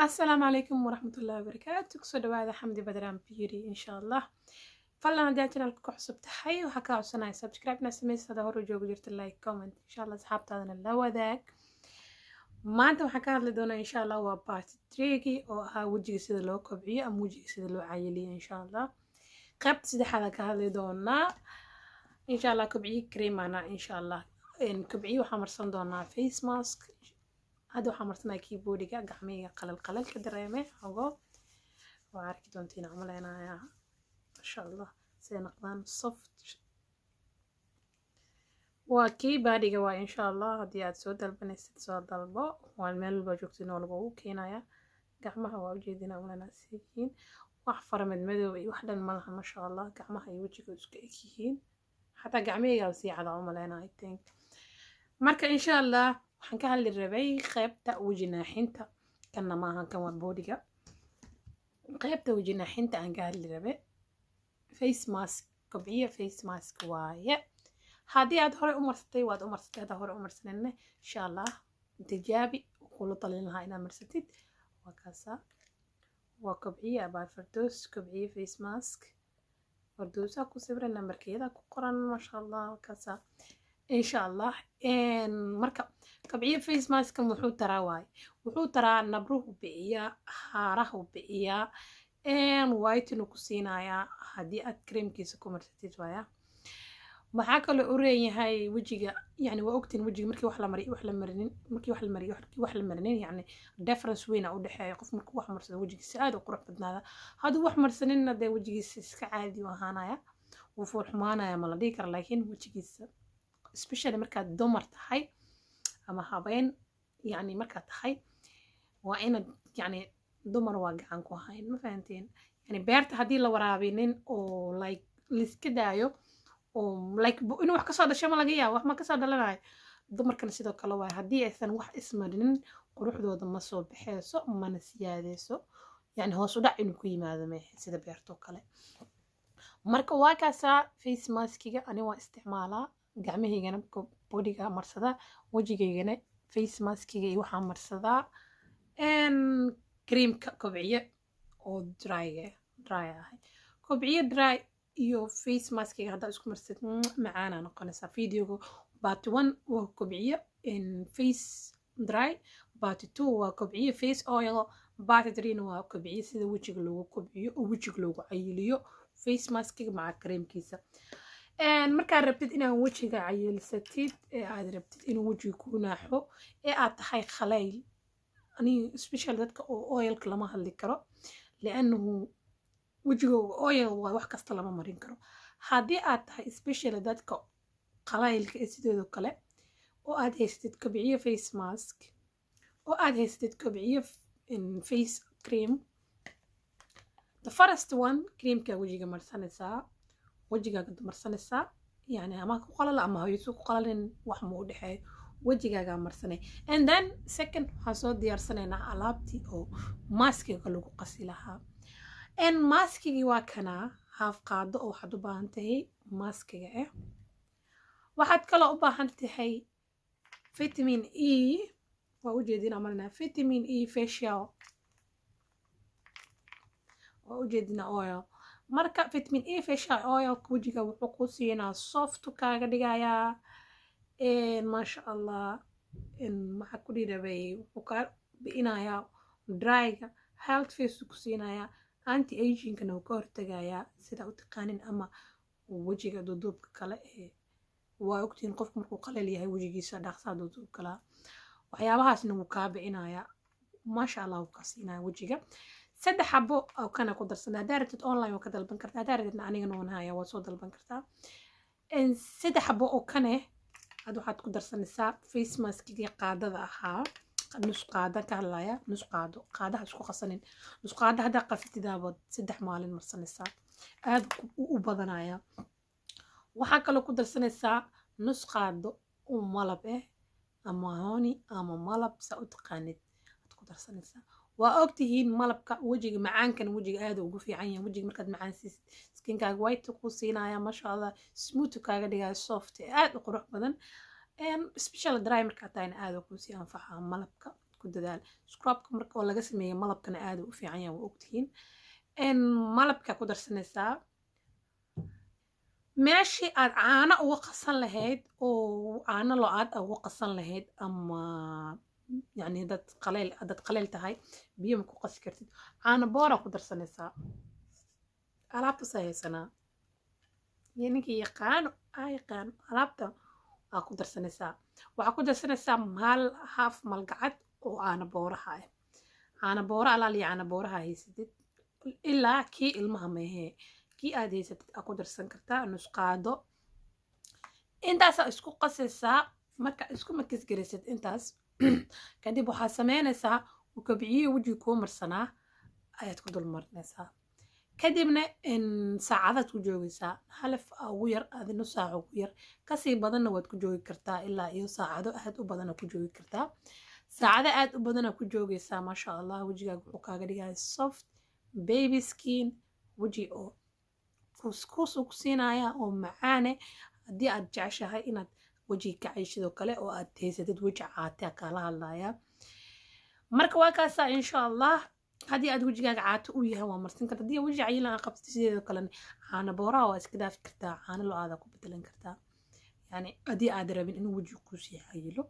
Asalaamu calaykum waraxmatullahi wabarakaatu. Kusoo dhawaada Xamdi Badraan Beauty. Insha Allah, fadlan haddii aad channelka ku cusub tahay, waxaa kaa codsanaya subscribe na sameysa. Hada hor u joogi jirta, like, comment, insha Allah asxaabtaadana la wadaag. Maanta waxaan ka hadli doonaa, insha Allah, waa part three-gii oo ahaa wejiga sida loo kobciyo ama wejiga sida loo cayiliyo. Insha Allah, qaybta saddexaad ka hadli doonaa, insha Allah. Kobciye creamana, insha Allah, kobciye waxaa marsan doonaa face mask. Hadda waxaa marsanaya kii bodyga. Gacmihayga qalal qalalka dareeme xogo, waa arki doontiin camaleynayaa, insha Allah, siday noqdaan soft. Waa kii bodyga waa, insha Allah. Haddii aad soo dalbanaysid, soo dalbo. Waa meel walba joogtiin oo lagugu keenaya. Gacmaha waa ujeedina umaleynaa siyihiin, wax faramed madow iyo wax dhan ma laha, masha Allah. Gacmaha iyo wejiga isku eg yihiin, xataa gacmahayga sii cada umaleynaa, I think. Marka, insha Allah, waxaan ka hadli rabay qaybta weji naaxinta. Kanna maahan, kan waa bodyga. Qaybta weji naaxinta aan ka hadli rabay face mask, kobciye face mask waaye. Haddii aad horey u marsatay, waad u marsatay. Haddaa horey u marsanina, insha Allah, tijaabi, kula talin lahaa inaad marsatid. Waa kaasa, waa kobciye abaa Fardoos, kobciye face mask. Fardoosaa ku sawiran, nambarkeeda ku qoran, masha Allah. Waa kaasa, insha Allah. Marka kobciye face maskan wuxuu taraa waaye, wuxuu taraa nabruhu bixiyaa, haarahu bixiyaa, whitening ku siinayaa haddii aad creamkiisa ku marsatid waaya. Maxaa kaloo u reeyahay wejiga? Yani waa ogtiin, wejiga markii wax la mariyo, wax la marinin, markii wax la mariyo, markii wax la marinin, yani difference weyn a u dhexeeya. Qof markuu wax marsado, wejigiisa aad u qurux badnaada. Hadduu wax marsaninna, dee wejigiisa iska caadi u ahaanaya, wuu fool xumaanaya ma la dhihi kara, laakiin wejigiisa, especially markaad dumar tahay ama habeen, yani markaad tahay, waa inaad, yani dumar waa gacan ku hayn, ma fahanteen? Yani beerta haddii la waraabinin oo like laiska daayo oo like inuu wax kasoo dhasho ma laga yaabo, wax ma kasoo dhalanayo. Dumarkana sidoo kale waay, haddii aysan wax ismarinin, quruxdooda ma soo baxeyso, mana siyaadeyso, yani hoos u dhac inuu ku yimaado meehe, sida beertoo kale. Marka waa kaasaa face maskiga. Ani waa isticmaalaa, gacmahaygana bodyga marsadaa, wejigaygana face maskiga iyo waxaa marsadaa creamka kobciye oo dryga dry ahay. Kobciye dry iyo face maskiga haddaa isku marsad, macaana noqonaysaa. Videoga part one waa kobciye face dry, part two waa kobciye face oil, part threena waa kobciye sida wejiga loogu kobciyo oo wejiga loogu cayiliyo, face maskiga maca creamkiisa. Markaad rabtid inaad wejiga cayilsatid ee aad rabtid inuu wejiga ku naaxo ee aad tahay khalayl, ani special dadka oo oilka lama hadli karo, liannahu wejigooga oil waa, wax kasta lama marin karo. Haddii aad tahay special dadka qalaylka ee sideedoo kale, oo aad haysatid kobciye face mask, oo aad haysatid kobciye face cream, the first one creamka wejiga marsanaysaa, wejigaaga marsanaysaa, yani ama ku qalala ama haysu ku qalalin, wax ma u dhexeeyo, wejigaagaa marsanay. And then second, waxaan soo diyaarsanaynaa alaabtii oo maskiga lagu qasi lahaa. And maskigii waa kanaa, half qaado oo waxaad u baahan tahay maskiga ah. Waxaad kaloo u baahan tahay vitamin E, waa ujeedin amalina, vitamin E facial, waa ujeedina, oil. Marka vitamin E facial oil wejiga wuxuu ku siinaa soft kaaga dhigayaa, maasha Allah. Maxaa ku dhirabay? Wuxuu kaa bi'inayaa dryga, health face ku siinayaa, anti agingkana wuu ka hortagayaa, sida u taqaanin ama wejiga duuduubka kale ee waa ogtihiin, qofku markuu qalal yahay wejigiisa dhaqsaa duuduub kalaa, waxyaabahaasna wuu kaa bicinayaa, maasha Allah, wuu kaa siinaya wejiga. Saddex xabo oo kana ku darsan. Haddaa rabtid online waa ka dalban kartaa, haddaa rabtidna anigana waan haya, waa soo dalban kartaa. Saddex xabo oo kane had waxaad ku darsanaysaa face maskigii qaadada ahaa, nus qaada ka hadlaya, nus qaado. Qaadaha isku qasanin, nus qaada haddaa qasatidaaba 3 maalin marsanaysaa, aad u badanaya. Waxaa kaloo ku darsanaysaa nus qaado oo malab ah ama honey ama malab, saa u taqaanid aad ku darsanaysaa. Waa ogtihiin malabka wejiga macaankan, wejiga aad ugu fiican yahay. Wejiga markaad macaan siisid, skinkaaga white kuu siinaya, maasha Allah, smooth kaaga dhigaya, soft, aad u qurux badan. Special dry markaa tahayna aad kuu sii anfaca malabka. Ku dadaal scrubka marka oo laga sameeyo malabkana aad u fiican yahay, waa ogtihiin. Malabka ku darsanaysaa meeshii aad caano uga qasan lahayd oo caano lo-aad uga qasan lahayd, ama yani dad qaleyl tahay, biyo ma ku qasi kartid, caano boora ku darsanaysaa. Alaabtaas haysanaa iyo ninkii yaqaano aa yaqaano. Alaabta aa ku darsanaysaa, waxaa ku darsanaysaa hal half malgacad oo caano booraha ah. Caano boora alaaliya, caano booraha haysatid, ilaa kii ilmaha meehee, kii aad haysatid aa ku darsan kartaa nus qaado. Intaasaa isku qasaysaa. Marka isku makisgarisid intaas kadib, waxaad sameynaysaa kobciyihi wejiga kuu marsanaa ayaad ku dul marinaysaa. Kadibna saacadaad ku joogaysaa, halaf ugu yar adi nus saaca ugu yar, kasii badanna waad ku joogi kartaa, ilaa iyo saacado aad u badana ku joogi kartaa. Saacado aad u badana ku joogaysaa. Maasha Allah, wejigaaga wuxuu kaaga dhigaya soft baby skin, weji oo kuskus u ku siinaya oo macaane. Haddii aad jeceshahay inaad wejiga ka cayshidoo kale oo aad haysatid weji caate kaala hadlaya, marka waa kaasaa, insha Allah. Haddii aad wejigaaga caato u yahay, waa marsan karta. Haddii weji cayilan aad qabtid, sideedoo kalena caano booraha waa iska dhaafi kartaa, caano lo-aada ku bedelan kartaa. Yani haddii aad rabin inuu wejiga kuusii cayilo,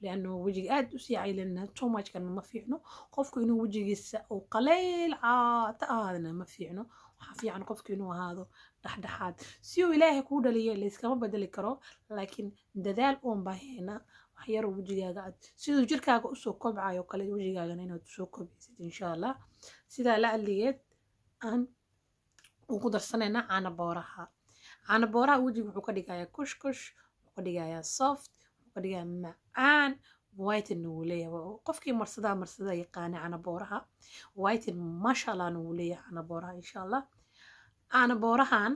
lianno wejiga aad usii cayilana too muchkana ma fiicno. Qofku inuu wejigiisa uu qaleyl caato ahaadana ma fiicno. Waxaa fiican qofku inuu ahaado dhexdhexaad. Si uu Ilaahay kuu dhaliyo layskama bedeli karo, laakiin dadaal uun baa heena wax yaroo wejigaaga aad siduu jirkaaga usoo kobcayo kale, wejigaagana inaad usoo kobcisid, insha Allah. Sidaa la adligeed aan ugu darsanaynaa caano booraha. Caano booraha wejiga wuxuu ka dhigayaa kushkush, wuxuu ka dhigayaa soft, wuxuu ka dhigayaa macaan, whiten wuu leeyahay. Qofkii marsadaa marsadaa yaqaana caano booraha whiten, maasha Allahna wuu leeyahay caano booraha, insha Allah. Caano boorahan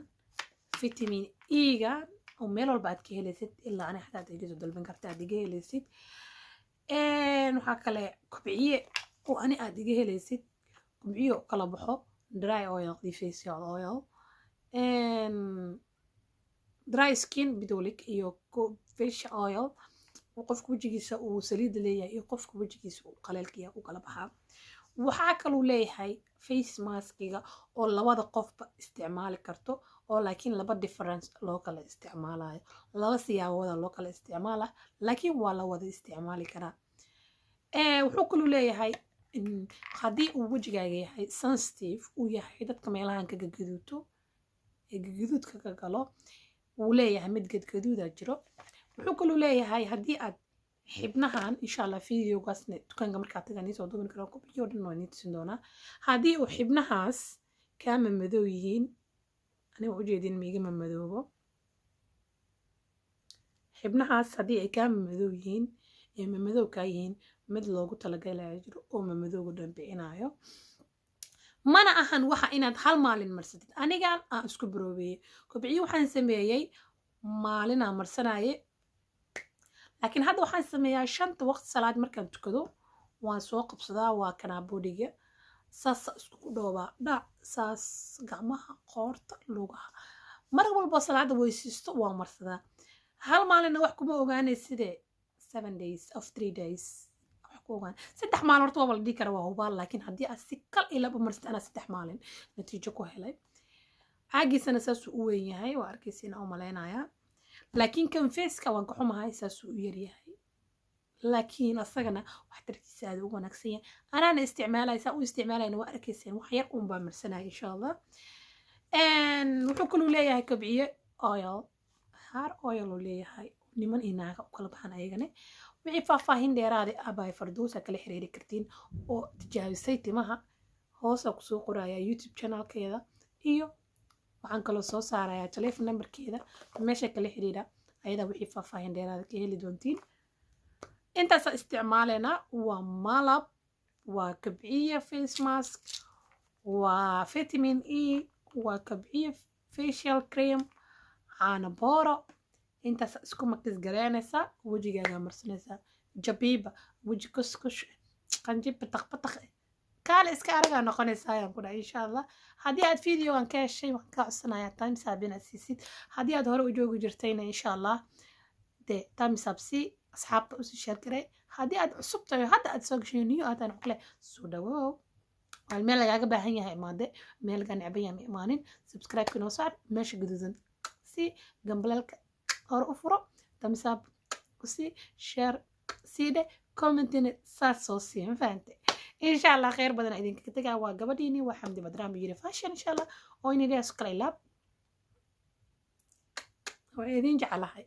vitamin E-ga oo meel walba aad ka helaysid, ilaa ani xataa aad iga soo dalban karta, aad iga helaysid. Waxaa kale kobciye oo ani aad iga helaysid, kobciye oo kala baxo dry oil iyo facial oil, dry skin bidolik iyo facial oil. Qofka wejigiisa uu saliida leeyahay iyo qofka wejigiisa uu qaleelka yahay u kala baxaa. Waxaa kaluu leeyahay face maskiga oo labada qofba isticmaali karto, oo laakiin laba difference loo kala isticmaalayo, laba siyaabooda loo kala isticmaala, laakiin waa la wada isticmaali karaa. Wuxuu kaluu leeyahay haddii uu wejigaaga yahay sensitive, uu yahay dadka meelahan ka gagaduuto ee gagaduudka ka galo, wuu leeyahay mid gadgaduuda jiro. Wuxuu kaluu leeyahay haddii aad xibnahan, insha Allah videogaasna dukaanka markaa tagaan iisoo duubin karaa, kubiyo dhan waa nii tusin doonaa. Haddii uu xibnahaas kaa mamadoow yihiin, aniga ujeedin miiga mamadoobo xibnahaas, haddii ay kaa mamadoow yihiin ee mamadoow kaa yihiin, mid loogu talagalaya jiro oo mamadowga dhan bixinayo. Mana ahan waxa inaad hal maalin marsatid. Anigan aan isku baroobeeyey kobciyo waxaan sameeyey maalinaa marsanaye, laakiin hadda waxaan sameeyaa shanta waqti salaad markaan tukado waan soo qabsadaa. Waa kanaa bodiga saasa iskugu dhoobaa, dhac saas, gacmaha, qoorta, lugaha. Mar walbo salaada weysiisto waa marsadaa. Hal maalinna wax kuma ogaanay, sidee 7 days of 3 days wax ku ogaan. 3 maalin horta waaba la dhihi kara, waa hubaal, laakiin haddii aad si kal iyo lab u marsatid, anaa 3 maalin natiijo ku helay. Caagiisana saasuu u weyn yahay, waa arkaysiina u malaynayaa, laakiin kan faceka waan ka xumahay, saasuu u yaryahay, laakiin asagana waxtarkiisa aad ugu wanaagsan yahay. Anaana isticmaalaya, saa u isticmaalayna waa arkayseen, wax yar uun baa marsanaya, insha Allah. Wuxuu kaluu leeyahay kobciye oil, hair oil uu leeyahay, niman iyo naaga u kala baxaan ayagane. Wixii faahfaahin dheeraada abay Farduusa kala xiriiri kartiin oo tijaabisay timaha. Hoosa kusoo qoraya YouTube channelkeeda, iyo waxaan kaloo soo saarayaa telefon numberkeeda, meesha kala xiriira ayadaa wixii faahfaahin dheeraada ka heli doontiin. Intaasa isticmaaleynaa: waa malab, waa kabciye face mask, waa vitamin E, waa kabciye facial cream, caano booro. Intaas isku makis garaynaysaa, wejigaagaa marsanaysaa. Jabiiba weji kuskush qanjib bataq bataq kaale iska aragaa noqonaysaa ayaan ku dhahay, insha Allah. Haddii aad videogan ka heshay, waxaan kaa codsanayaa thumbs up inaad siisid. Haddii aad hore u joogi jirtayna, insha Allah, dee thumbs up sii, asxaabta usii share garay. Haddii aad cusub tahay, hadda aad soo gashay, new aad tahay, kale soo dhawow. Waa meel lagaaga baahan yahay imaade, meel lagaa necban yahay ma imaanin. Subscribe-ka noo saar, meesha gaduudan si gambaleelka hore u furo, thumbs up sii, share sii dhe, commentina saas soo sii. Ma fahante? Insha Allah khayr badan idinkaga tegaa. Waa gabadhiini, waa Xamdi Badraam Yiri Fashion, insha Allah oo inay leeyahay kala ilaab. Waa idin jeclahay.